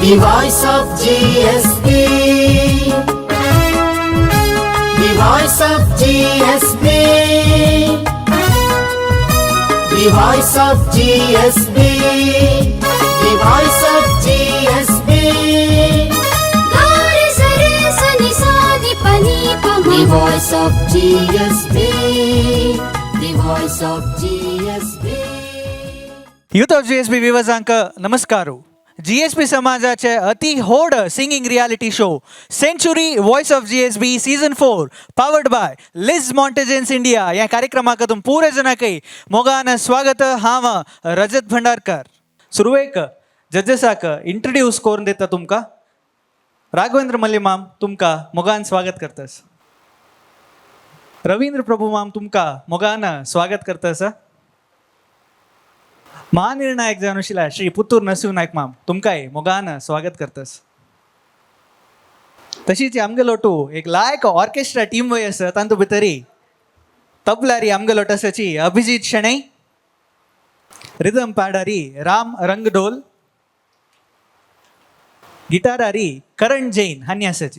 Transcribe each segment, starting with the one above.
The voice of GSB. The voice of GSB. The voice of GSB. The voice of GSB. गा रे स रे स नि सा नि प नि प म. The voice of GSB. The voice of GSB. Youth of GSB विवजांक नमस्कार. जीएसबी समाजाचे अति होड singing reality show Century Voice of GSB season 4 powered by Liz Montagens India या कार्यक्रमाक तुम पुरे जनाकय मोगान स्वागत. हांव रजत भंडारकर. सुरवेक जजेसाक इंट्रोड्यूस करून दिता तुमकां. राघवेंद्र मल्ली माम, तुमकां मोगान स्वागत करतस. रवींद्र प्रभू माम, तुमकां मोगान स्वागत करतस. महानिर्णायक जावन श्री पुत्तूर नरसिंह नायक माम, तुमकांय मोगान स्वागत करतस. तशीच आमगेलो टू एक लायक ऑर्केस्ट्रा टीम वय आसा. तांतू भितरी तबलारी आमगेलो आसाची अभिजीत शणै, रिदम पॅडारी राम रंगडोल, गिटारारी करण जैन हांणी आसाची,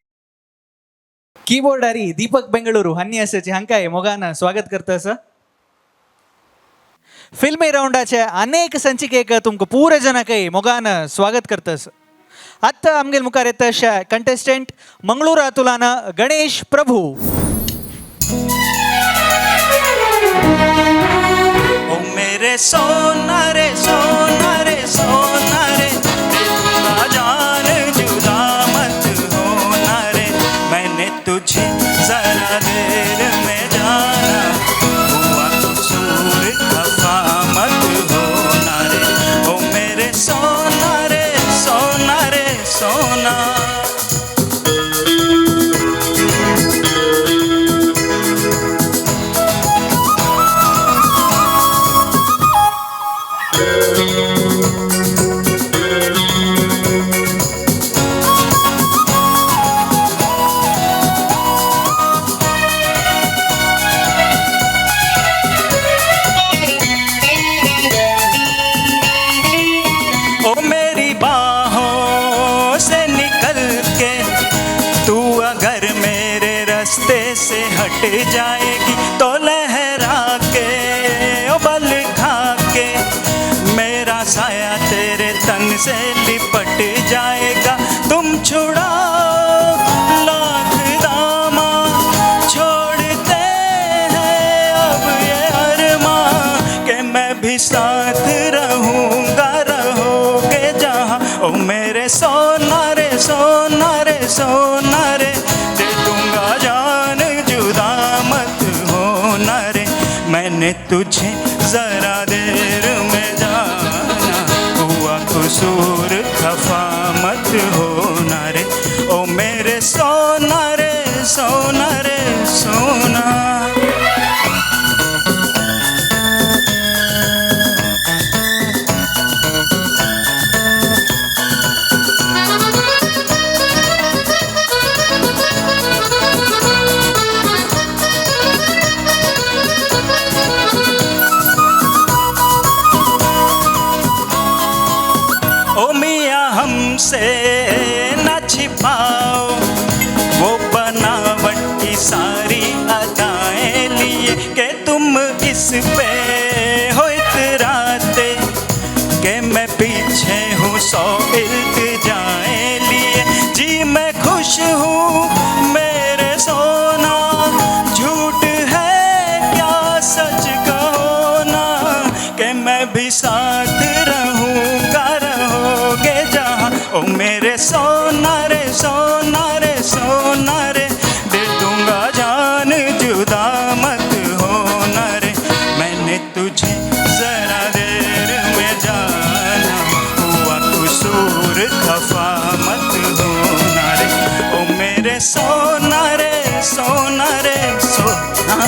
कीबोर्डारी दीपक बेंगळुरू हांणी आसाची. हांकांय मोगान स्वागत करता. फिल्मी राऊंडाचे अनेक संचिकेक तुमकां पुरे जनाकय मोगान स्वागत करतस. आत्तां आमगेल मुखार येता अशा कंटेस्टंट मंगळूरा तुलान गणेश प्रभू. ओ मेरे सोना रे, सोना रे, सोना रे, तेरा जान जुदा मत होना रे. मैंने तुझे जरा देर में जाना, हुआ कसूर खफा मत होना रे. ओ मेरे सोना रे, सोना रे, सोना. ओ मेरी बाहों से निकल के तू अगर मेरे रास्ते से हट जाएगी, तो लहरा के, ओ बल खा के मेरा साया तेरे तन से लिपट जाएगा. तुम छुड़ाओ लाख दामा, छोड़ते हैं अब ये अरमा कि मैं भी साथ रहूंगा, रहोगे जहाँ. ओ मेरे सोना रे, सोना रे, सोना रे, दे दूंगा जान जुदा मत होना रे. मैंने तुझे जरा देर में जाना, हुआ कसूर खफा मत होना रे. ओ मेरे सोना रे, सोना रे, सोना. ओ मियाँ, हमसे न छिपाओ वो बनावट की सारी अदाएं लिए के तुम इस पे हो इतराते के मैं पीछे हूँ सौ इल्तिजाएं लिए. जी मैं खुश हूँ मेरे सोना, झूठ है क्या सच कहो ना कि मैं भी साथ रहूँगा, रहोगे जहाँ. ओ मेरे सोना रे, सोना रे, सोना रे, दे दूंगा जान जुदा मत होना रे. मैंने तुझे जरा देर में जाना, हुआ कसूर खफा मत होना रे. ओ मेरे सोना रे, सोना रे, सोना.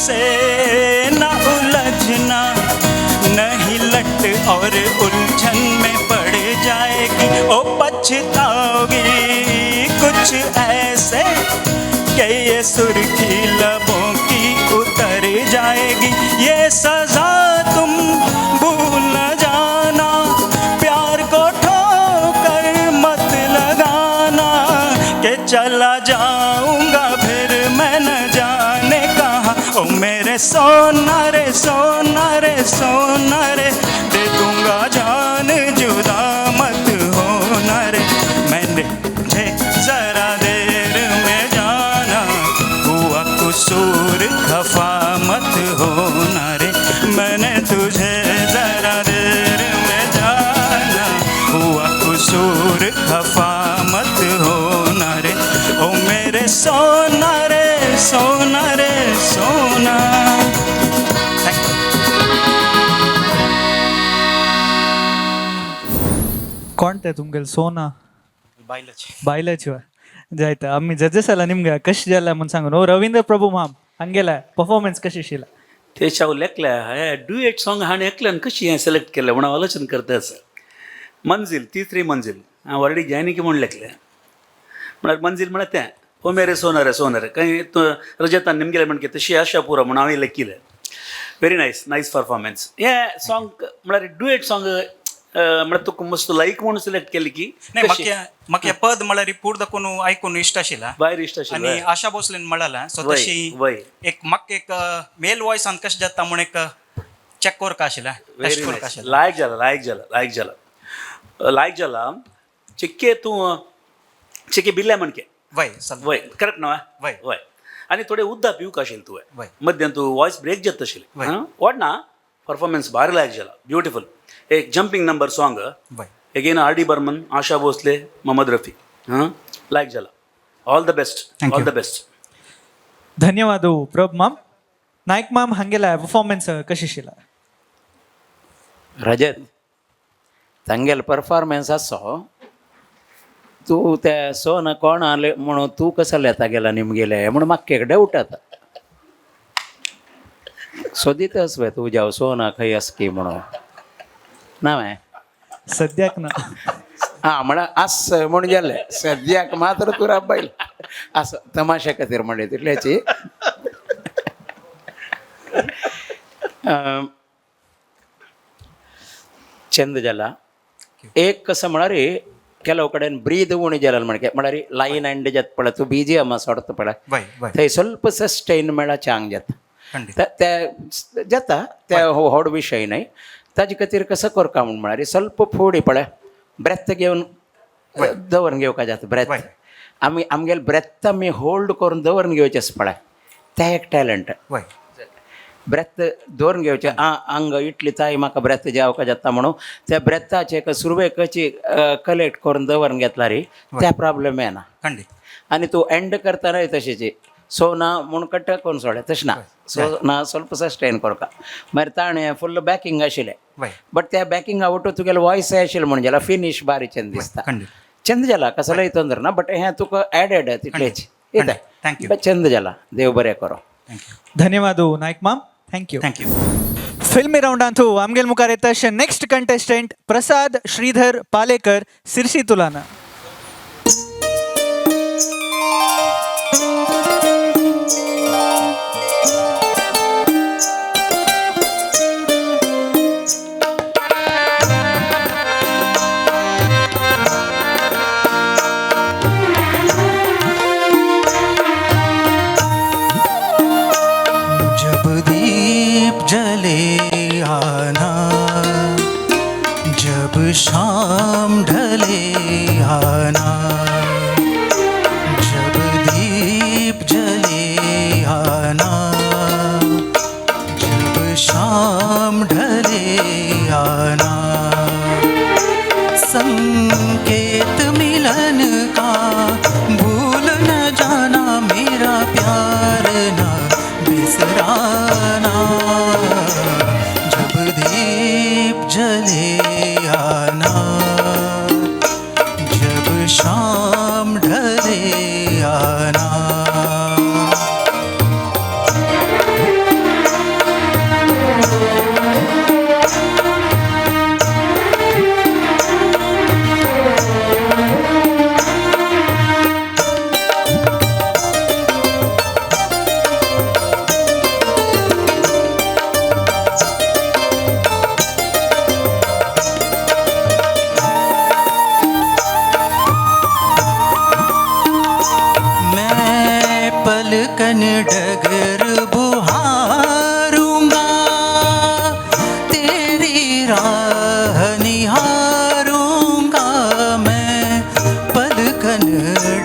हमसे ना उलझना, नहीं लट और उलझन में पड़ जाएगी, ओ पछताओगी कुछ ऐसे कि ये सुर्खी लबों की उतर जाएगी। ये सजा तुम भूल न जाना, प्यार को ठोकर मत लगाना, कि चला जाऊंगा फिर मैं न जाने कहाँ। ओ मेरे सोना रे सोना रे सोना रे, दे दूंगा जान जुदा मत होना रे। मैंने तुझे जरा देर में जाना, हुआ कसूर खफा मत होना रे। मैंने तुझे जरा देर में जाना, हुआ कसूर खफा मत होना रे। ओ मेरे सोना रे सोना रे सोना। Thank you. कोण ते तुमगेले सोना? बायलाची. बायलाची जायता आम्ही जजेस आला निमगे कशें जालें म्हूण सांगून. ओ रवींद्र प्रभू माम हांगेला परफॉर्मन्स कशी आशिल्ला? तेच्या हांव लेखल्या हे डुएट सॉंग हाणें एकल्यान कशी हें सिलेक्ट केलें म्हणून हांव आलोचन करता आसा. मंजील, तिसरी मंजील हांव ऑलरेडी जॅनिकी म्हूण लेखलें, म्हळ्यार मंजील म्हळ्यार तें ओ मेरे सोनर सोनर खंय रजतान निमगेलें म्हणके तशी आशा पुरो म्हणून हांवें लेखिलें. Very nice, nice performance. हें सॉंग म्हळ्यार डुएट सॉंग म्हळ्यार तुका मस्त लायक म्हणून सिलेक्ट केलें की नाही, कशी? म्हाका म्हाका हें पद म्हळ्यार पूर्ण दाखोवन आयकून इश्ट आशिल्ला भायर इश्ट आनी आशिल्लें. आशा भोसलेन म्हळाला सो वय, तशी वय. एक म्हाका एक मेल वॉयसान कशें जाता म्हूण एक चॅक करपा आशिल्लें, टेस्ट व्हेरी करपा नायस. आशिल्लें. लायक जाला, लायक जाला, लायक जाला, लायक जाला. चिक्के तूं चिक्के बिल्ल्या म्हणके. वय चल. वय, करेक्ट न्हय? वय. वय. आनी थोडे उद्दा पिवंक आशिल्लें तुवें. वय. मध्यान तूं वॉयस ब्रेक जाता आशिल्लें. वय. आं, वाडना परफॉर्मन्स भारी लायक जाला, ब्युटिफूल. एक जंपींग नंबर सॉंग. वय. Again R D Burman, Asha Bhosle, Mohammed Rafi. हां, लायक जाला. All the best. Thank all you. The best. धन्यवाद ओ प्रभ माम. नायक माम हांगेला परफॉर्मन्स कशी आशिल्ला? रजत, तांगेलो परफॉर्मन्स आसो तूं ते सोना कोण आले म्हणून तूं कसो येता गेला निमगेले म्हणून म्हाका एक डावट आतां सोदीत वे तूं जावं सोना खंय आसा की म्हणून ना वे? सद्याक ना. आं, म्हळ्यार आस म्हूण जालें सद्याक मात्र तूं राबयल आसा, तमाशा खातीर म्हणलें तितल्याची. चंद जाला. एक कसं म्हळ्यार ಕೆಲವು कडेन ब्रीद उणी जाला म्हणके, म्हळ्यार लायन एंड जाता पळय, तूं बीजी आमा सोडता पळय, वय वय. थंय ಸ್ವಲ್ಪ सस्टेन मेळ्ळा चांग जाता. खंडीत. ते जाता, ते हो व्हड विशय न्हय. ताजे खातीर कसो करता म्हूण म्हळ्यार ಸ್ವಲ್ಪ फुडें पळय ब्रेथ घेवन दवरून घेवपा जाता ब्रेथ. वय. आमी आमगेले ब्रेथ आमी होल्ड करून दवरून घेवचें आसता पळय, तें एक टॅलंट. वय. ब्रेथ दवरून घेवचें. आं, आंग इतली ताई म्हाका ब्रेथ जावका जाता म्हणून त्या ब्रेथाचे सुरवेकची कलेक्ट करून दवरून घेतला रे, त्या प्रॉब्लेम येना. खंडीत. आनी तूं एंड करतना तशेंच सो ना म्हूण कट करून सोडलें तशें ना, सो ना ಸ್ವಲ್ಪ सस्टेन करता. मागीर ताणें फुल्ल बॅकिंग आशिल्लें. वय. बट त्या बॅकिंग आवट तुगेलें वॉयस आशिल्लें म्हणून जाल्यार फिनीश बारी चंद दिसता. खंडीत. चंद जाला, कसलोय तोंदर ना, बट हें तुका एडेड तितलेच येता. Thank you. But चंद जाला, देव बरें करो. Thank you. धन्यवाद ओ नायक माम, thank you. Thank you. Filmi राउंडांतू आमगेल मुखार येता नेक्स्ट कंटेस्टंट प्रसाद श्रीधर पालेकर, सिरसी तुलाना. जब दीप जले आना, जब शाम ढले आना. पलकन डगर बुहारूंगा, तेरी राह निहारूंगा मैं, पलकन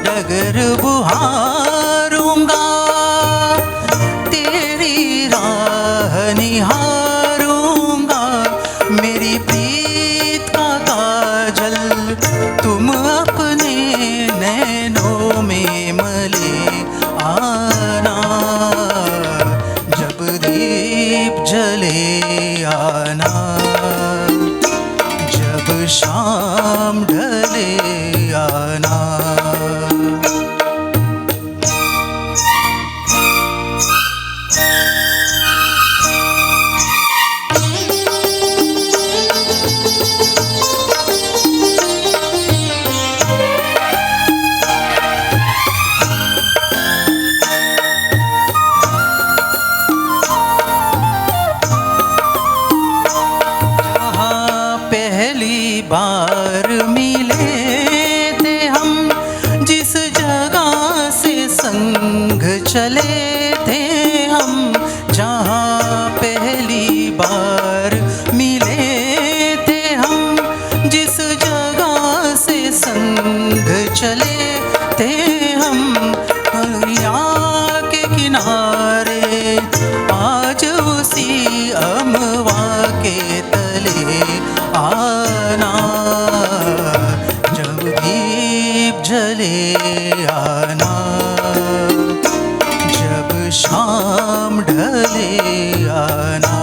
डगर बुहारूंगा, तेरी राह निहारूंगा, मेरी प्रीत का काजल तुम अपने नैनों में मले आना, जब दीप जले आना, जब शाम ढले आना। जहाँ पहली बार मिले थे हम, जिस जगह से संग चले थे हम, जहाँ पहली बार मिले थे हम, जिस जगह से संग चले थे हम, दरिया के किनारे आज उसी अमवा के तले आना, जब दीप जले आना, जब शाम ढले आना।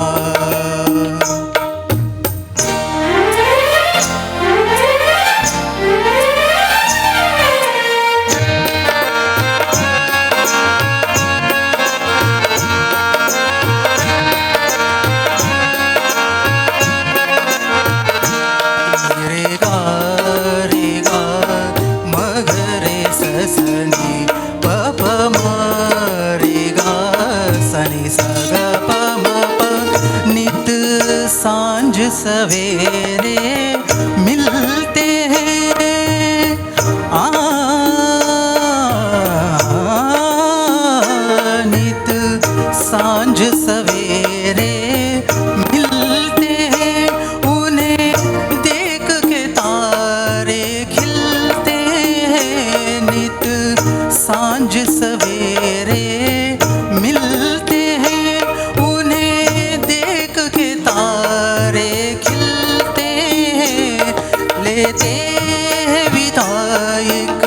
रे गा रे गा म ग रे स स नि प प म रे गा स नि स ग प म प। नित सांझ सवेरे मिलते हैं, आ नित सांझ सवेरे मिलते हैं, उन्हें देख के तारे खिलते हैं, नित सांझ सवेरे मिलते हैं, उन्हें देख के तारे खिलते हैं, लेते हैं विदायक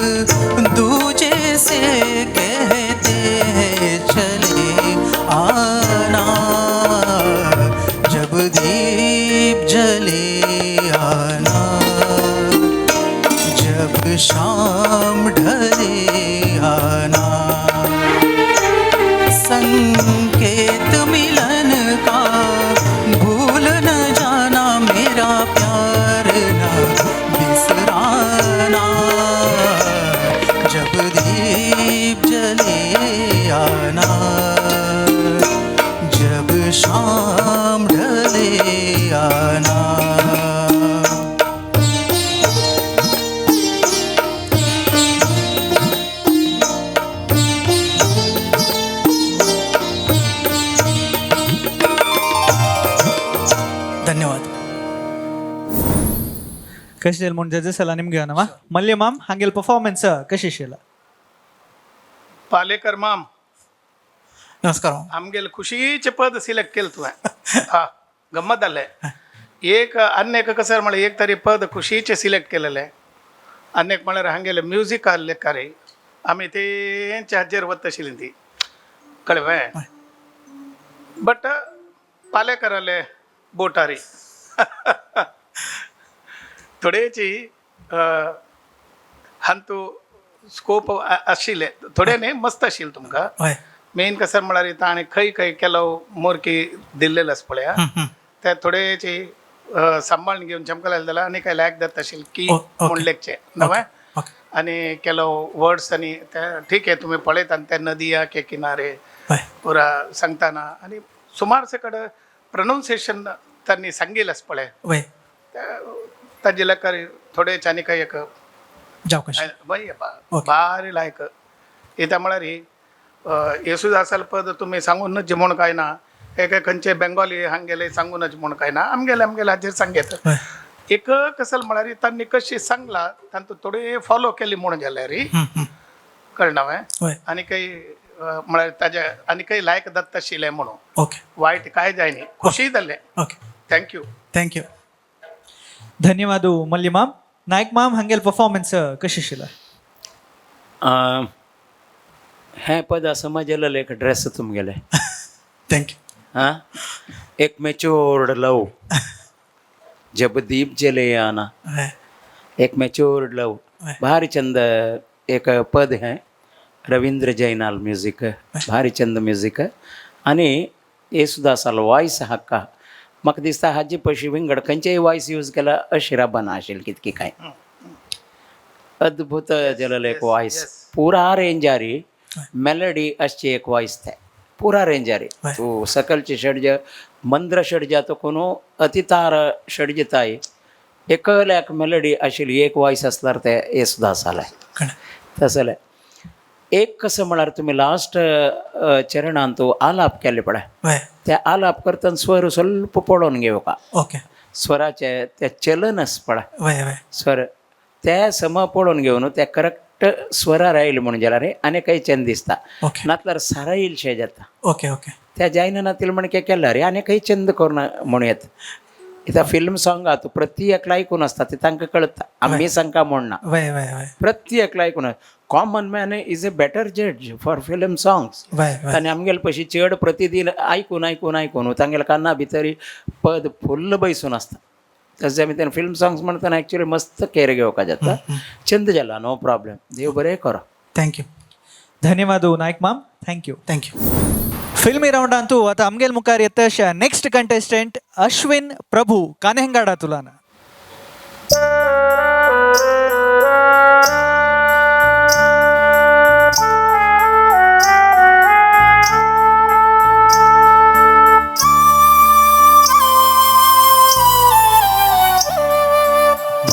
दूजे से कहते हैं चले आना, जब दीप जले आना, जब शाम ढले आना। संकेत मिलन का भूल न जाना, मेरा प्यार न बिसराना, जब दीप जले आना, जब शाम ढले आना। धन्यवाद. ಕಶಿಲ್ ಮುಂದೆ ಜಡ್ಜಸ್ ಎಲ್ಲ ನಿಮ್ಗೆ ನವ ಮಲ್ಯ ಮಾಮ್ ಹಂಗೆಲ್ ಪರ್ಫಾರ್ಮೆನ್ಸ್ ಕಶಿಶಿಲ್ಲ. पालेकर माम. नमस्कार. आमगेले खुशीचे पद सिलेक्ट केलं तुवें. हा गम्मत जालें. एक आनी एक कसं म्हळ्यार एक तरी पद खुशीचें सिलेक्ट केलेलें, आनी एक म्हळ्यार हांगेलें म्युजिकाल लेखारी आमी तेंच्या हाजेर वता आशिल्लीं ती, कळ्ळें? बट पालेकराले बोटारी थोडेची हांतू स्कोप आशिल्ले, थोडे न्ही, मस्त आशिल्लें तुमकां. हय. मेन कसं म्हळ्यार ताणें खंय खंय केलो मोरकी दिल्लेलो आसा पळया, ते थोडेची सांबाळून घेवन चमकलेले जाल्यार आनी काय लायक जाता आशिल्लें की म्हूण लेखचें नवें. ओके. आनी केलो वर्ड्स आनी ते ठीक आहे, तुमी पळयता आनी ते नदिया के किनारे हय. पुरा सांगतना आनी सुमारसे कडेन प्रोनावन्सिएशन तांणी सांगिल्लें आसा पळय, वय. ताजे लेखार थोडेच आनी काय एक जाव कशें. वय. ओके. बारी लायक कित्याक म्हळ्यार ही येसुदासाल पद तुमी सांगून नज म्हूण काय ना, एक खंयचे बेंगोली हांगेले सांगू नज म्हूण काय ना, आमगेले आमगेले हाजेर सांगेत. एक कसल म्हळ्यार तांणी कशी सांगला तांतू थोडी फॉलो केली म्हूण जाल्यार कळना. आनी काही म्हळ्यार ताजे आनी काही लायक दत्त आशिल्लें म्हणून. ओके. वायट काय जायनी, खुशी जालें. Okay. Thank you. Thank you. धन्यवाद मल्ली माम. नायक माम, हांगेल परफॉर्मन्स कशी आशिल्लें? हें पद आसा म्हजेलें एक ड्रेस तुमगेलें. Thank you. हाँ, एक मेच्योर्ड लव जब दीप जले आना, एक मेच्योर्ड लव, भारी चंद एक पद है. रवींद्र जैनाल म्युझिक, भारी चंद म्युझिक आनी येसुदासालो वॉयस हाका म्हाका दिसता हाजे पयशे विंगड खंयचेय वॉयस यूज केला अशी राबना आशिल्ली कितकी काय अद्भुत जालेलो एक वॉयस. पुरा रेंजारी मेलडी असची एक वॉयस ते पुरा रेंजारी. तू सकलची षड्ज, मंद्र षड्जा तो कोणू अतितार षड्जताय एकल्याक मेलडी आशिल्ली एक वॉयस आसल्यार ते येसुदासालें तसलें. एक कसं म्हळ्यार तुमी लास्ट चरणान तूं आलाप केले पळय, ते आलाप करतना स्वर स्वल्प पळोवन घेवका. ओके. स्वराचे ते चलन आसा पळय, वय वय स्वर ते सम पळोवन घेवन ते करेक्ट स्वरार आयले म्हणून जाल्यार आनी काही चेन दिसता. ओके. नातल्यार सारा येयलशें जाता. Okay okay. त्या जायना नातील म्हण केल्यार रे आनी काही चंद करून म्हणू येता. इथं फिल्म सॉंग आहा तूं प्रति एकला आयकून आसता ते तांकां कळटा, आमी सांगका म्हण ना. वय वय वय प्रति एकला आयकून common man is a better जज फॉर फिल्म सॉंग्स. वय वय आनी आमगेले पयशे चड प्रतिदिन आयकून आयकून आयकून तांगेल्या काना भितर पद फुल्ल बैसून आसता. तशें आमी तेन्ना फिल्म सॉंग्स म्हणटना एक्चुअली मस्त केअर घेवपा जाता. चंद जाला, नो प्रॉब्लेम, देव बरें करो. Thank you. धन्यवाद नायक माम. Thank you. Thank you. Filmi राउंडांतू आता आमगेल मुखार येतशा नेक्स्ट कंटेस्टंट अश्विन प्रभू कानेहंगाडा तुलाना.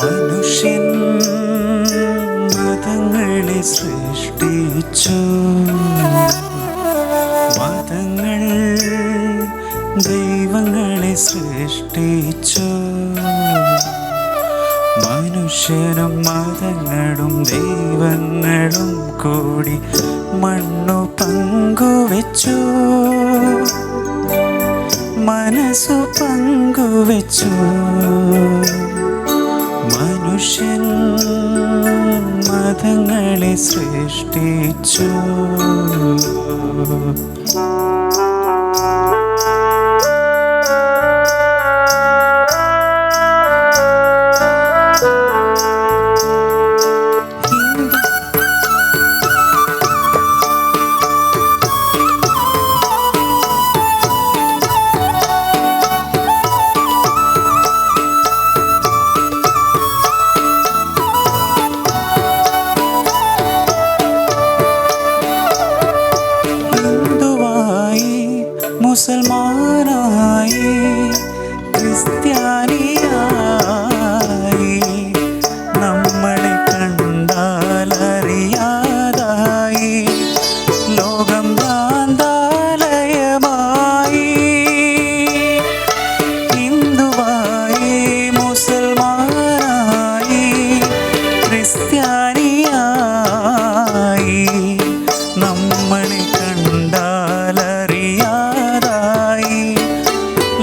മനുഷ്യൻ മതങ്ങളെ സൃഷ്ടിച്ചു, മതങ്ങൾ ദൈവങ്ങളെ സൃഷ്ടിച്ചു. മനുഷ്യനും മതങ്ങളും ദൈവങ്ങളും കൂടി മണ്ണു പങ്കുവെച്ചു, മനസ്സു പങ്കുവെച്ചു. മനുഷ്യൻ മതങ്ങളെ സൃഷ്ടിച്ചു. ഹിന്ദുവായി മുസൽമാനായി ക്രിസ്ത്യാനിയായി നമ്മളെ കണ്ടാലറിയാതായി ലോകം ഭ്രാന്താലയമായി. ഹിന്ദുവായി മുസൽമാനായി ക്രിസ്ത്യാനിയായി നമ്മളെ കണ്ടാലറിയാതായി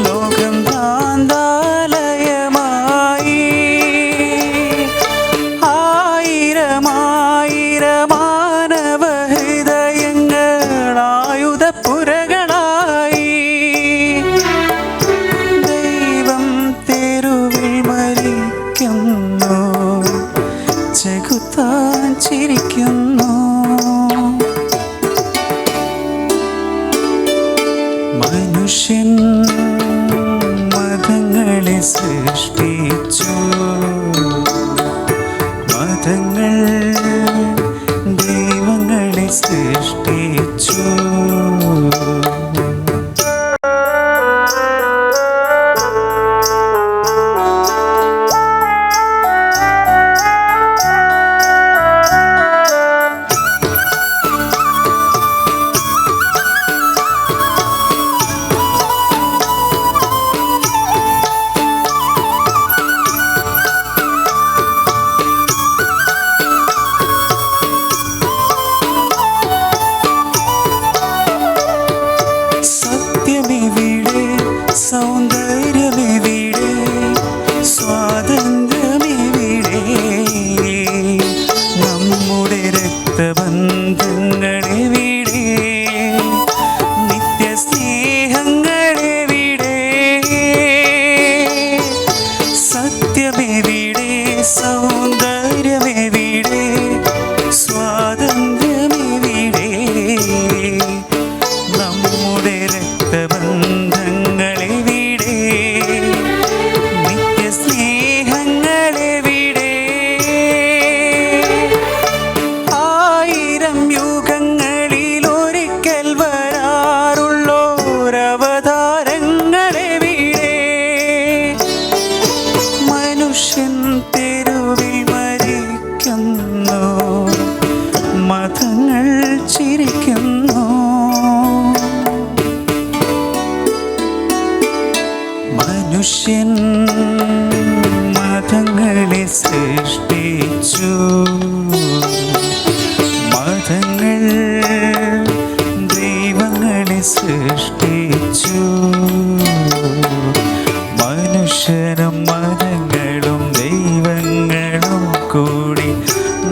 ലോകം ഭ്രാന്താലയമായി. ആയിരമായിരമാനവ ഹൃദയങ്ങൾ ആയുധപ്പുരകളായി. ദൈവം തെരുവിൽ മരിക്കുന്നു, ചെകുത്താൻ ചിരിക്കുന്നു. മനുഷ്യൻ മതങ്ങളെ സൃഷ്ടിച്ചു, മതങ്ങൾ ദൈവങ്ങളെ സൃഷ്ടിച്ചു.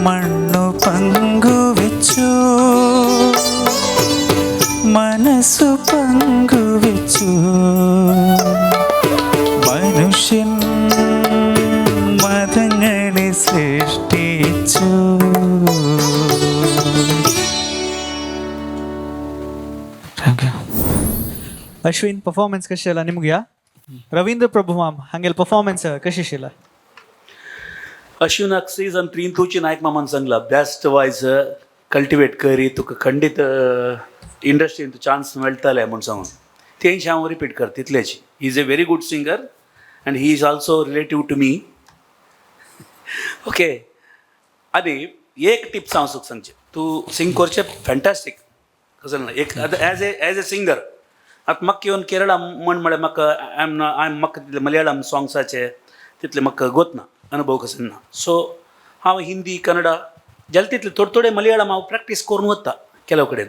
മണ്ണു പങ്കുവെച്ചു, മനസ്സു പങ്കുവെച്ചു. മനുഷ്യൻ മതങ്ങളെ സൃഷ്ടിച്ചു. Thank you. Ashwin, performance कशी जाला निमगया? रवींद्र प्रभू माम हांगेल परफॉर्मन्स कशी शिला? अश्विनाक सीजन 3 तुची नायक मामान सांगला बेस्ट वायज कल्टिवेट करी तुका खंडीत इंडस्ट्रीन चान्स मेळटले म्हूण सांगून तेंच हांव रिपीट कर तितलेच. He is a very good singer and he is also relative to me. Okay, आनी एक टिप्स हांव तुका सांगचें, तूं सिंग करचें फॅन्टास्टीक कसलें ना एक एज ए सिंगर. आतां म्हाका येवन केरळा म्हण म्हळ्यार म्हाका I am I am म्हाका तितले मलयाळम सॉंग्साचे तितले म्हाका गोत ना, अनुभव कसो ना. सो हांव हिंदी कन्नडा जाल्यार तितले थोडे थोडे मलयाळम हांव प्रॅक्टीस करून वता केलो कडेन.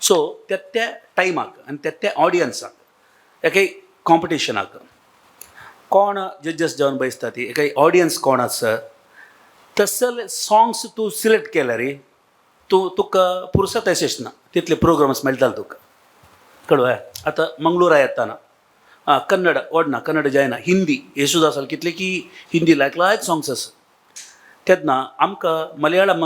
सो त्या त्या टायमाक आनी त्या त्या ऑडियन्साक एके कॉम्पिटिशनाक कोण जजस जावन बसता ती एके ऑडियन्स कोण आसा तसले सॉंग्स तूं सिलेक्ट केल्यार रे तूं तुका पुरसत अशेंच ना तितले प्रोग्राम्स मेळटाले तुका कळ्ळें. आतां मंगळुरा येताना आं कन्नड ओडना कन्नड जायना हिंदी येसुदासाल कितले की हिंदी लायक लायक सॉंग्स आसा तेन्ना आमकां मलयाळम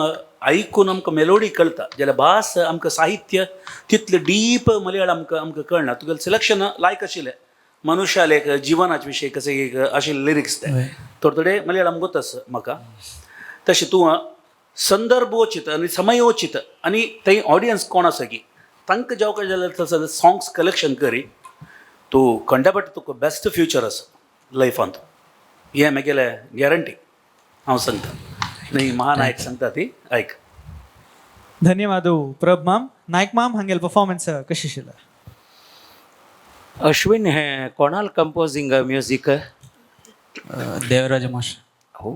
आयकून आमकां मेलोडी कळटा जाल्यार भास आमकां साहित्य तितलें डीप मलयाळम आमकां आमकां कळना. तुगेलें सिलेक्शन लायक आशिल्लें मनुष्याले एक जिवनाचे विशय कशें एक आशिल्ले लिरिक्स ते थोडे थोडे मलयाळम गोत आसा म्हाका. तशें तूं संदर्भोचित आनी समयोचित आनी थंय ऑडियन्स कोण आसा की तांकां जावं काय जाल्यार तसो सॉंग्स कलेक्शन करी तूं खंडपट तुका बेस्ट फ्युचर आसा लायफांत. हें म्हगेलें गॅरंटी हांव सांगता न्ही महानायक सांगता ती आयक. धन्यवाद प्रभ माम. नायक माम हांगेल परफॉर्मन्स कशी शिला? अश्विन हे कोणाल कंपोजिंग म्युझिक? देवराज मास्टर. हो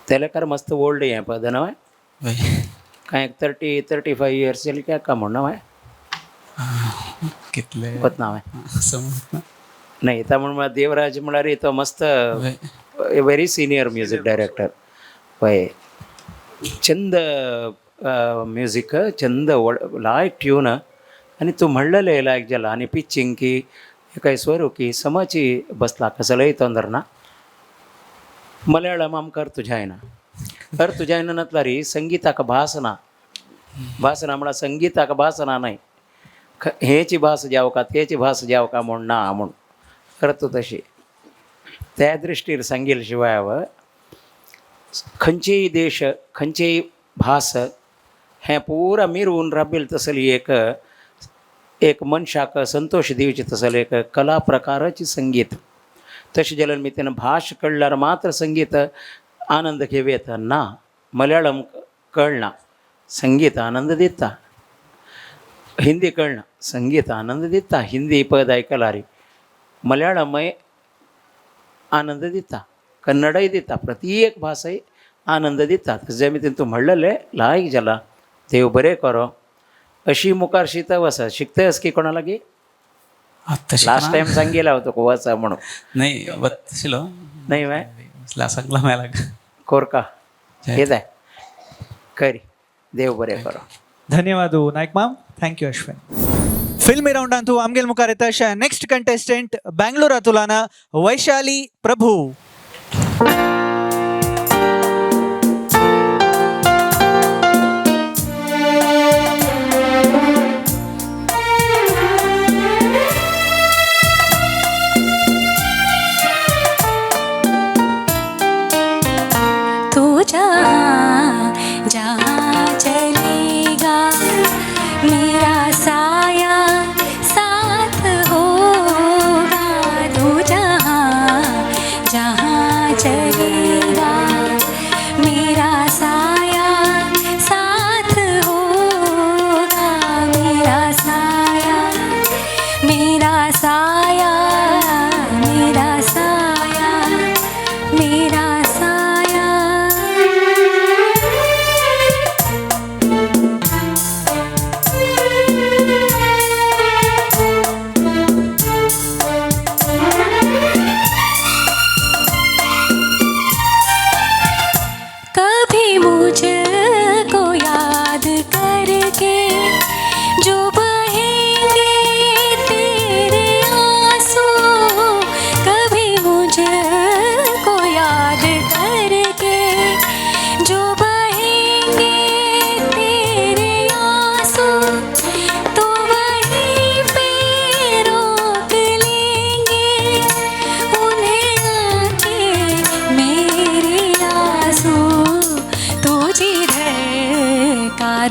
तेलेकार मस्त ओल्ड हें पद न्हय कांय एक 30-35 इयर्स जाली काय का म्हण न्हय कितले गोत ना हांवें समज नाही तर म्हण देवराज म्हळ्यार तो मस्त व्हेरी सिनियर म्युझिक डायरेक्टर. पळय चंद म्युझिक चंद लायक ट्यून आनी तूं म्हणलेलें लायक जाला आनी पिचिंग की काय स्वरू की समाची बसला कसलय तोंदर ना. मलयाळम आमकां अर्थ जायना, अर्थ जायना नातल्यार संगीताक भास ना, भास ना म्हळ्यार संगीताक भास ना न्हय हेची भास जावका तेची भास जावका म्हूण ना म्हूण अर्थ तशी त्या दृश्टीर सांगील शिवाय हांव खंयचेय देश खंयचेय भास हें पुरा मिरून राबील तसली एक एक मनशाक संतोश दिवची तसले एक कला प्रकाराची संगीत. तशें जाल्यार मी तेन्ना भाश कळ्ळ्यार मात्र संगीत आनंद घेवं येता ना. मलयाळम कळना संगीत आनंद दिता, हिंदी कळना संगीत आनंद दिता, हिंदी पद आयकल्यार मलयाळमय आनंद दिता, कन्नडय दिता, प्रत्येक भासय आनंद दिता. तशें मी तूं म्हणलेलें लायक जाला देव बरें करो. अशी मुखार शिकता वसा शिकतस की कोणा लागीं? लास्ट टायम सांगितलं हांव तुका वचा म्हणून. नाही वतशिलो नाही वे सांगला मेला कोरका हे जाय करी देव बरें करो. धन्यवाद नायक माम. Thank you Ashwin. फिल्मी राउंडांतू आमगेल मुखार येता अशा नेक्स्ट कंटेस्टंट बेंगळुरांतुलान वैशाली प्रभू. तू जहाँ जहाँ चलेगा मेरा साया साथ होगा. तू जहाँ जहाँ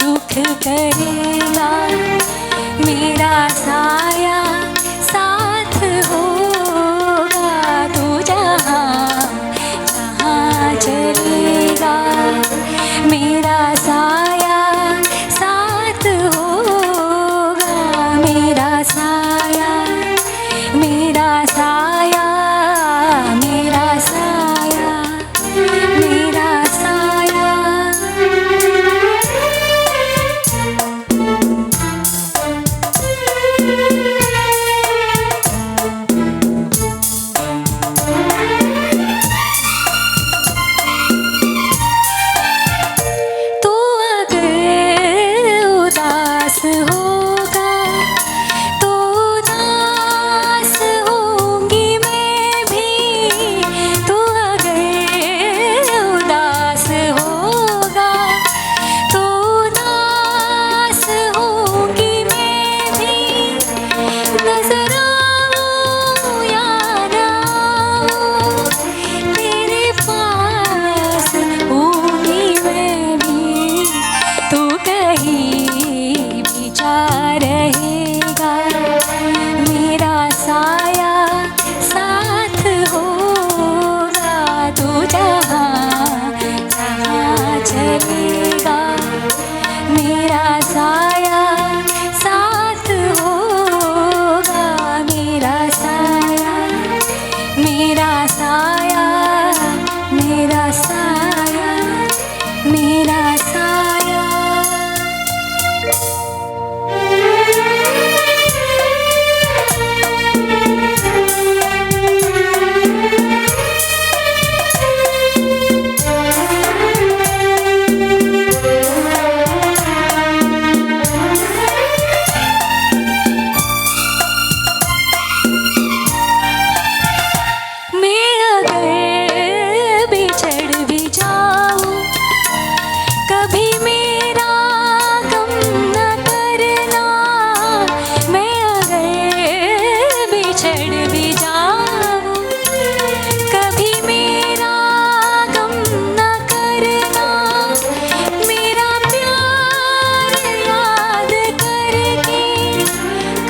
रुख करेगा, मेरा साया साथ होगा। तू जहाँ जहाँ चलेगा, मेरा साया साथ होगा। मेरा साया, मेरा साया, मेरा साया, मेरा साया। तू अगर उदास होगा तो उदास होंगी मैं भी। तू अगर उदास होगा तो उदास होंगी मैं भी। नजर आऊं या ना आऊं, तेरे पास होंगी मैं भी। तू कहीं भी जा रहेगा, मेरा साया साथ होगा। तू जहाँ जहाँ चलेगा, मेरा साया साथ होगा। मेरा साया, मेरा साया, मेरा साया, मेरा साया। मैं अगर बिछड़ भी जाऊं, कभी मेरा गम न करना। मैं अगर बिछड़ भी जाऊं, कभी मेरा गम न करना। मेरा प्यार याद करके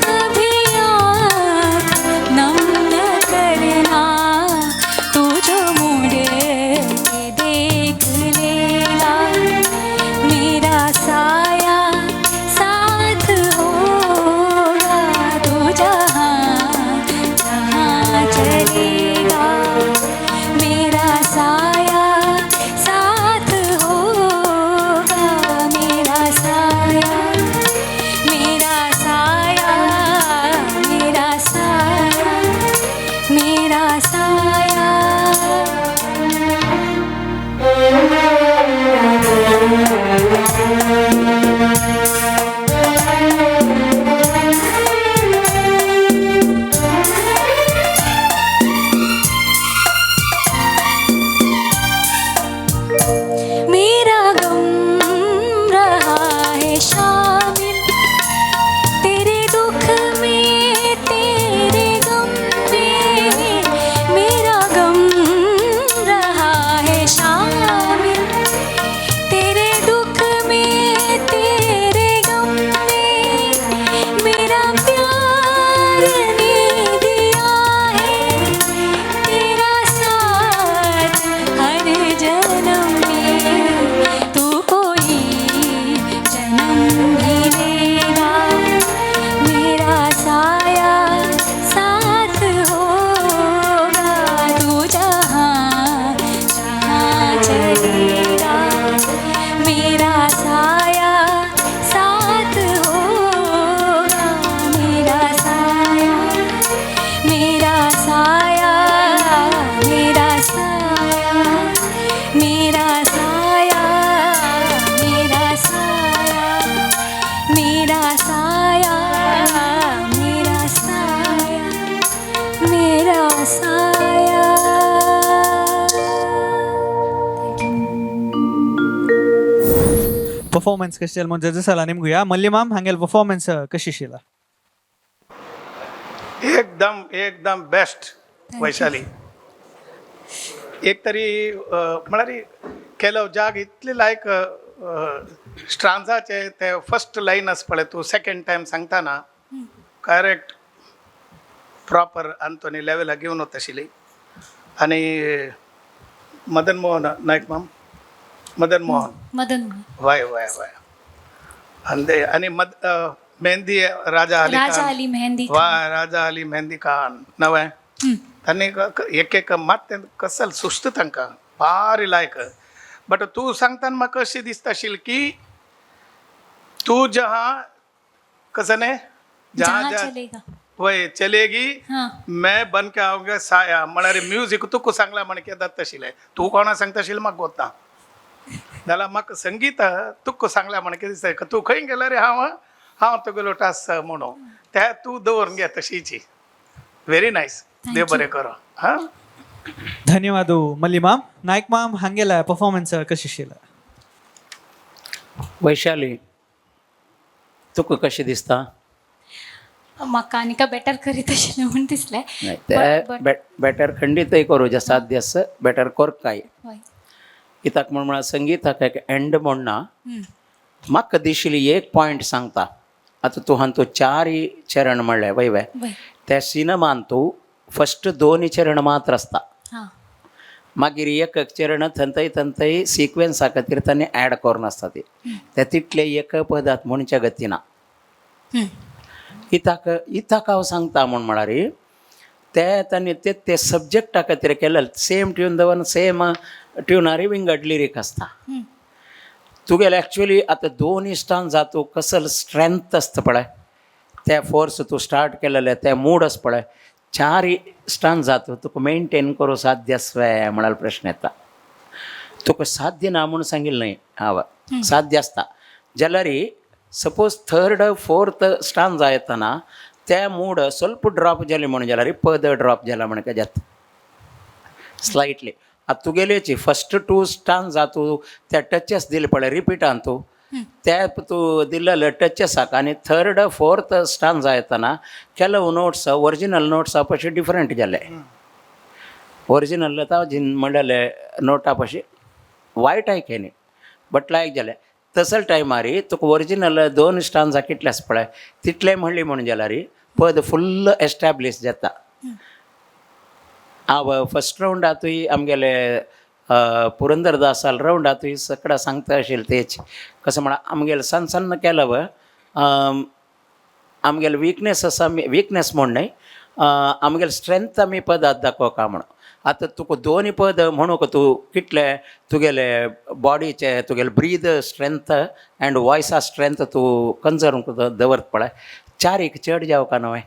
कभी आँख नम न करना। तू जो मुड़ के देख लेगा, मेरा साया साथ होगा। तू जहाँ जहाँ चलेगा, मेरा साया साथ होगा। मेरा साया, मेरा साया, मेरा साया, मेरा साया। मेरा गम रहा है शामिल तेरे दुख में, तेरे गम में। मेरा गम रहा है शामिल तेरे दुख में, तेरे गम में। मेरा प्यार ने दिया है तेरा साथ हर जन्म में। तू कोई जन्म भी लेगा, मेरा साया साथ होगा। तू जहाँ जहाँ चलेगा, मेरा साया साथ होगा। मेरा साया, मेरा साया, मेरा साया, मेरा साया, मेरा साया, मेरा साया, मेरा साया, मेरा साया। ಪರ್ಫಾರ್ಮೆನ್ಸ್ ಕಶಿ ಅಲ್ ಮುಂದೆ ಜಜಸ್ ಅಲ್ಲ ನಿಮ್ಗೂ ಯಾ ಮಲ್ಯ ಮಾಮ್ ಹಂಗೆಲ್ಲ ಪರ್ಫಾರ್ಮೆನ್ಸ್ ಕಶಿ ಶೀಲ. एकदम एकदम बेस्ट वैशाली. एक तरी म्हळ्यार केलो जाग इतले लायक. स्ट्रांजाचे ते फर्स्ट लायन आसा पळय तूं सेकंड टायम सांगतना करेक्ट प्रॉपर आंतोनी लेवलाक घेवन वता आशिल्ली. आनी मदन मोहन नायक माम, मदन मोहन, मदन वय वय वय. आनी आनी मद मेहंदी राजा अली राजा खान. अली मेहंदी. वा राजा अली मेहंदी खान नवें तांणी एक एक मात तें कसल सुस्त तांकां भारी लायक. बट तूं सांगतना म्हाका अशें दिसता आशिल्लें की तूं जहाँ कसं न्ही जहाँ चलेगा. वय चलेगी हां. मैं बन के आऊंगा साया म्हळ्यार म्युजीक तुका सांगलां म्हण कितें जाता आशिल्लें. तूं कोणा सांगता आशिल्लें म्हाका गोत ना, जाल्यार म्हाका संगीत तुका सांगलां म्हण कितें दिसता तूं खंय गेल्यार हांव हांव तुगेलो टास म्हणून ते तूं दवरून घे तशीची. व्हेरी नायस, देव बरें करो. हां, धन्यवाद मल्ली माम. नायक माम हांगेला परफॉर्मन्स कशी आशिल्ला? वैशाली, तुका कशें दिसता? म्हाका आनीक बेटर करीत आशिल्लें म्हूण दिसलें. ते बेटर खंडीतय करूं जे साध्य आसा बेटर करकाय. हय. कित्याक म्हण म्हळ्यार संगीताक एक एंड म्हण ना. म्हाका दिशिल्ली एक पॉयंट सांगता. आतां तूं हांतू चारय चरण म्हणलें वय वय, त्या सिनेमान तूं फस्ट दोन चरण मात्र आसता. हां. मागीर एक एक चरण थंय थंय सिक्वेन्सा खातीर तांणी एड करून आसता ती ते तितले एक पदार्थ म्हणच्या गतीना. कित्याक इताक हांव सांगता म्हूण म्हळ्यार ते तांणी ते ते सब्जॅक्टा खातीर केलेले सेम ट्यून दवरून सेम ट्युनारी विंगड लिरीक आसता. तुगेले एक्चुअली आतां दोन इश्टान जातू कसल स्ट्रेंथ आसता पळय, ते फोर्स तूं स्टार्ट केलेले ते मूड आसा पळय, चार इश्टान जातू तुका मेनटेन करूं साध्य आसवे म्हळ्यार प्रश्न येता. तुका साध्य ना म्हूण सांगिल्लें न्हय हांव, साध्य आसता जाल्यार सपोज थर्ड फोर्थ स्टान येतना ते मूड स्वल्प ड्रॉप जाले म्हणून जाल्यार पद ड्रॉप जाला म्हण जाता स्लायटली. आतां तुगेलेची फस्ट टू स्टान जातू त्या टचेस दिले पळय रिपीटान तूं त्या तूं दिल्ले टचेसाक आनी थर्ड फोर्थ स्टान येतना ಕೆಲವು नोट्स ओरिजिनल नोट्सा पशी डिफरंट जाले. ओरिजिनल आतां जिन म्हणलेले नोटा पशी वायट आयके न्ही बट लायक जाले. तसल टायमार तुका ओरिजिनल दोन स्टांजा कितले आसा पळय तितले म्हणली म्हणून जाल्यार पद फुल्ल एस्टॅब्लीश जाता. हांव फस्ट रावंडातूय आमगेले पुरंदरदासाल रावंडातूय सगळं सांगता आशिल्लें तेच कसं म्हळ्यार आमगेले सन्न सन्न केलं आमगेले विकनेस आसा विकनेस म्हूण न्हय आमगेले स्ट्रेंथ आमी पदांत दाखोवका म्हणून. आतां तुका दोनूय पद म्हणूंक तूं कितले तुगेले बॉडीचे तुगेले ब्रीद स्ट्रेंथ अँड वॉयसा स्ट्रेंथ तूं कन्जर्व दवरता पळय, चारीक चड जावका न्हय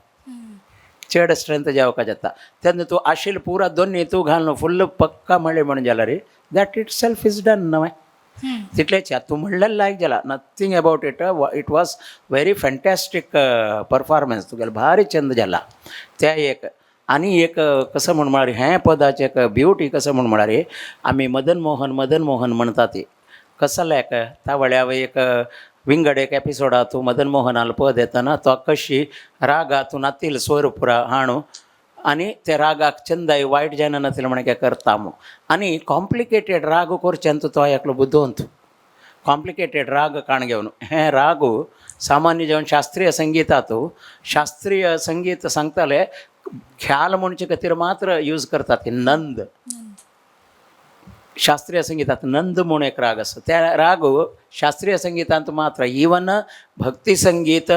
चड स्ट्रेंथ जावका जाता. तेन्ना तूं आशिल्ले पुरा दोनूय तूं घालून फुल्ल पक्का म्हणलें म्हणून जाल्यार that itself is done न्हय. तितलेच तूं म्हणलें लायक जाला, nothing about it, it was very fantastic performance तुगेलें भारी चंद जाला. तें एक आनी एक कसं म्हूण म्हळ्यार हें पदाचें एक ब्युटी कसं म्हूण म्हळ्यार आमी मदन मोहन मदन मोहन म्हणटा ती कसलें एक तावळ्या एक विंगड एक एपिसोडा तूं मदन मोहनाल पद येतना तो कशी रागा तूं नातील स्वर पुरा हाणू आनी ते रागाक चंदाय वायट जायना नासलें म्हण करता म्हूण. आनी कॉम्प्लिकेटेड राग करचें तो एकलो बुदवंत कॉम्प्लिकेटेड राग काण घेवन हें राग सामान्य जेवण शास्त्रीय संगीतांत शास्त्रीय संगीत सांगताले ख्याल म्हणचे खातीर मात्र यूज करतात नंद. शास्त्रीय संगीतात नंद म्हूण एक राग आसा, त्या राग शास्त्रीय संगीतांत मात्र इवन भक्ती संगीत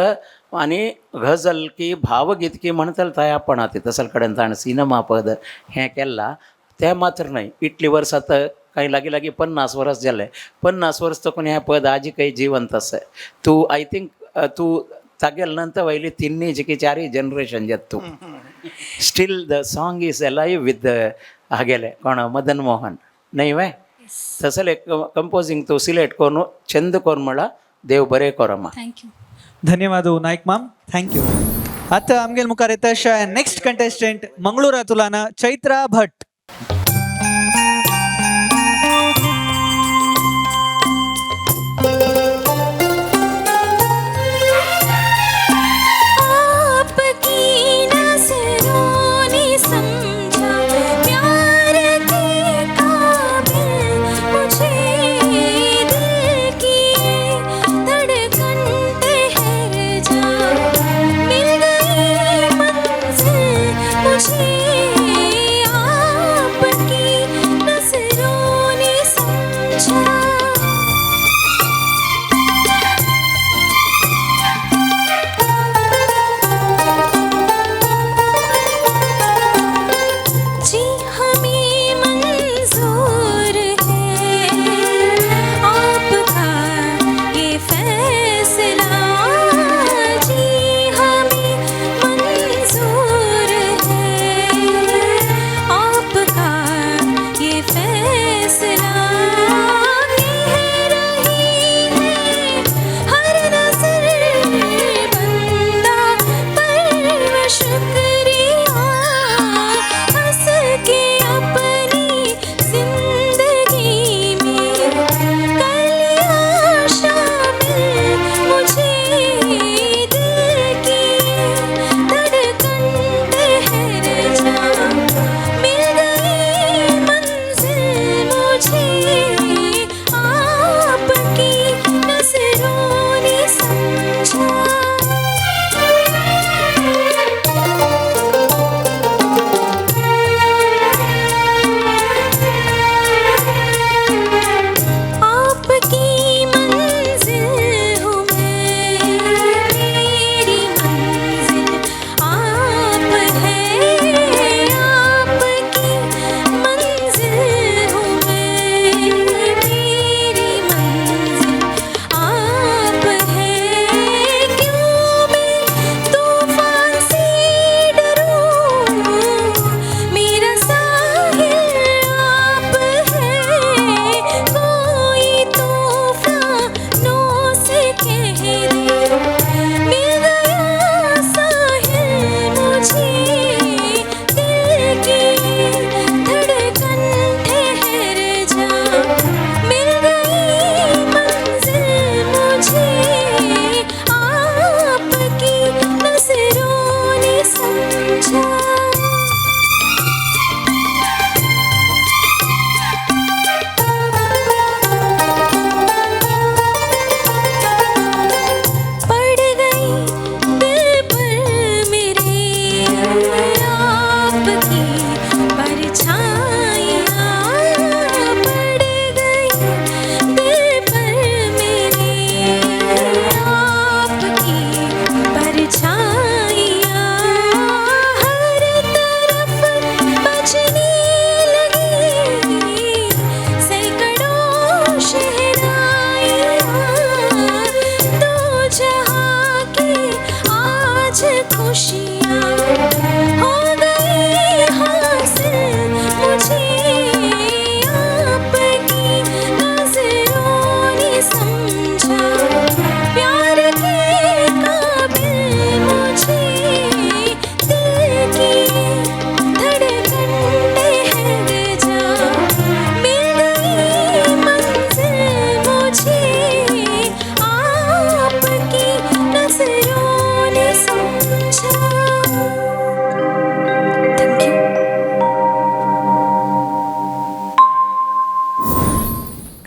आनी गझल की भावगीत की म्हणटले थंय आपण आतां तसल कडेन ताणें सिनेमा पद हें केलां तें मात्र न्हय. इतलीं वर्सां आतां कांय लागीं लागीं 50 वर्स जालें, 50 वर्स तकून हें पद आजी काही जिवंत आसा. तूं I think तूं तागेले नंतर वयली तिन्ही जी चारय जनरेशन जाता तूं still the song is alive with हागेले कोण मदन मोहन न्हय वे तसले एक कंपोजींग तूं सिलेक्ट करून चंद करून म्हणला देव बरें कर अम्मा. Thank you. धन्यवाद नायक माम, thank you. आता आमगेल मुखार येता नेक्स्ट कंटेस्टंट मंगळूरातुलान चैत्रा भट. आपकी नजरों ने समझा प्यार के काबिल मुझे, दिल की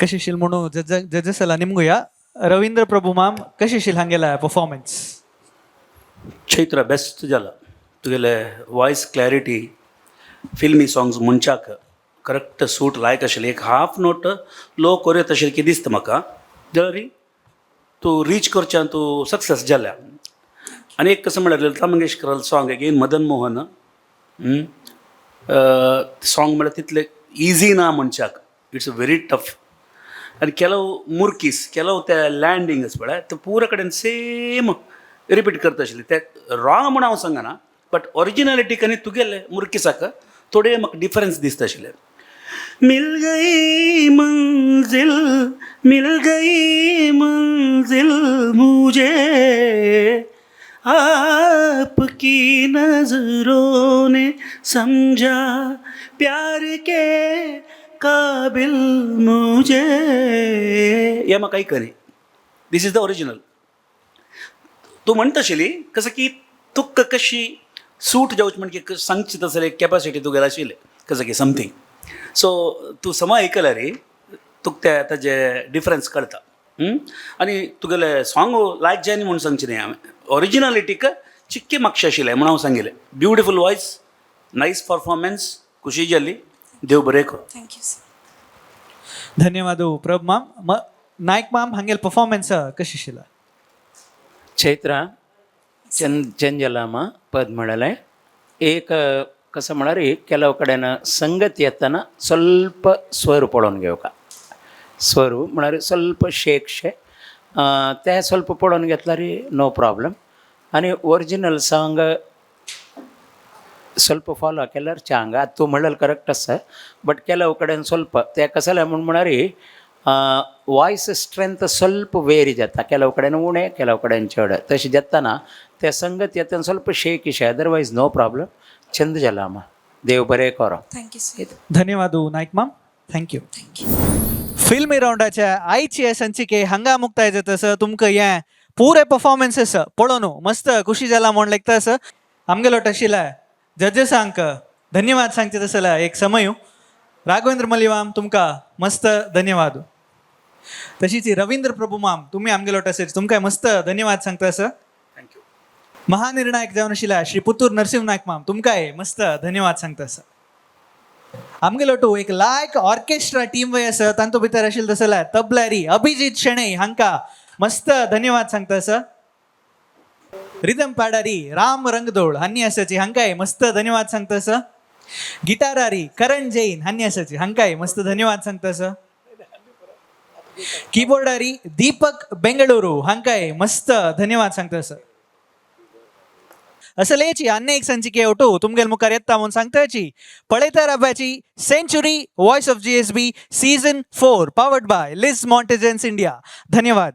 कशी शील म्हणू जज जजसला निमगुया. रवींद्र प्रभू माम, कशी शील हांगेला परफॉर्मन्स? चैत्र, बेस्ट जाला. तुगेले वॉयस क्लॅरिटी, फिल्मी सॉंग्स म्हणच्याक करेक्ट सूट लायक आशिल्लें. एक हाफ नोट लो कोरयत आशिल्लें की दिसता म्हाका, जाल्यार तूं रीच करच्यान तूं सक्सेस जाल्या. आनी एक कसं म्हळ्यार Lata Mangeshkar song, again Madan Mohan song म्हळ्यार तितलें इजी ना म्हणच्याक. It's very tough. आनी ಕೆಲವು मुरकीस, ಕೆಲವು ते लँडींग आसा पळय, ते पुरा कडेन सेम रिपीट करता आशिल्ले. ते रॉंग म्हूण हांव सांगना, बट ओरिजिनलिटीक आनी तुगेले मुरकिसाक थोडे म्हाका डिफरन्स दिसता आशिल्ले. मिल गई मंजिल, मिल गई मंजिल मुझे आपकी नजरों ने समझा प्यार के काबिल मुझे, हे म्हाका आयकनी. This is the original. तूं म्हणटा आशिल्ली कसं की तुका कशी सूट जावची म्हणजे सांगची तसले कॅपासिटी तुगेली आशिल्ली कसं की समथींग. सो तूं समा आयकल्यार रे तुका ते ताजे डिफरन्स कळटा. आनी तुगेले सॉंग लायक जाय न्ही म्हूण सांगचें न्ही हांवें, ओरिजिनलिटीक चिक्के मातशें आशिल्लें म्हूण हांव सांगिल्लें. ब्युटिफूल वॉयस, नायस परफॉर्मन्स, खुशी जाली. देव बरें करूं. Thank you sir. धन्यवाद प्रभ माम. नायक माम, हांगेल परफॉर्मन्स कशी शील? चैत्रा, चंद चंजलामा पद म्हणलें. एक कसं म्हळ्यार ಕೆಲವು कडेन संगत येतना ಸ್ವಲ್ಪ स्वर पळोवन घेवका. स्वर म्हळ्यार ಸ್ವಲ್ಪ शेकशे ते ಸ್ವಲ್ಪ पळोवन घेतल्यार नो प्रॉब्लम. आनी ओरिजिनल साँग ಸ್ವಲ್ಪ फॉलो केल्यार चांग. आतां तूं म्हणलें करेक्ट आसा, बट ಕೆಲವು कडेन ಸ್ವಲ್ಪ ते कसलें म्हूण म्हळ्यार वॉयस स्ट्रेंथ ಸ್ವಲ್ಪ ವೇರಿ जाता. ಕೆಲವು कडेन उणें, ಕೆಲವು कडेन चड. तशें जातना ते संगत येतना ಸ್ವಲ್ಪ शेक, अदरवायज नो प्रॉब्लम. चंद जाला आमा. देव बरें करो. Thank you sir. धन्यवाद नायक माम, thank you. Thank you. Filmi रावंडाच्या आयचे संचिके हांगा मुक्ताय जाता. तुमकां हें पुरे परफॉर्मन्सेस पळोवन मस्त खुशी जाला म्हूण लेखता आसा. आमगेलो आशिल्ल्या जजसांक धन्यवाद सांगचे तसल्या एक समय. राघवेंद्र मलिवाम, तुमकां मस्त धन्यवाद. तशीच रवींद्र प्रभू माम, तुम्ही आमगेलो असेल, तुमकां मस्त धन्यवाद सांगता आसा. Thank you. महानिर्णायक जावन आशिल्ल्या श्री पुतूर नरसिंह नायक माम, तुमकांय मस्त धन्यवाद सांगता आसा. आमगेलो टू एक लायक ऑर्केस्ट्रा टीम वय आसा, तांतू भितर आशिल्ले तसल्या तबलारी अभिजीत शेणै हांकां मस्त धन्यवाद सांगता आसा. रिदम पाडारी राम रंगदोळ हांनी आसाची, हांकांय मस्त धन्यवाद सांगता आसा. गिटारारी करण जैन हांनी आसाची, हांकांय मस्त धन्यवाद सांगता आसा. कीबोर्डारी दीपक बेंगळुरू हांकांय मस्त धन्यवाद सांगता आसा. असलेची अन्य एक संचिके ओटू तुमगेल मुखार येता म्हणून सांगताची पळयता राबाची Century Voice of GSB season 4, powered by Liz Mortgages India. धन्यवाद.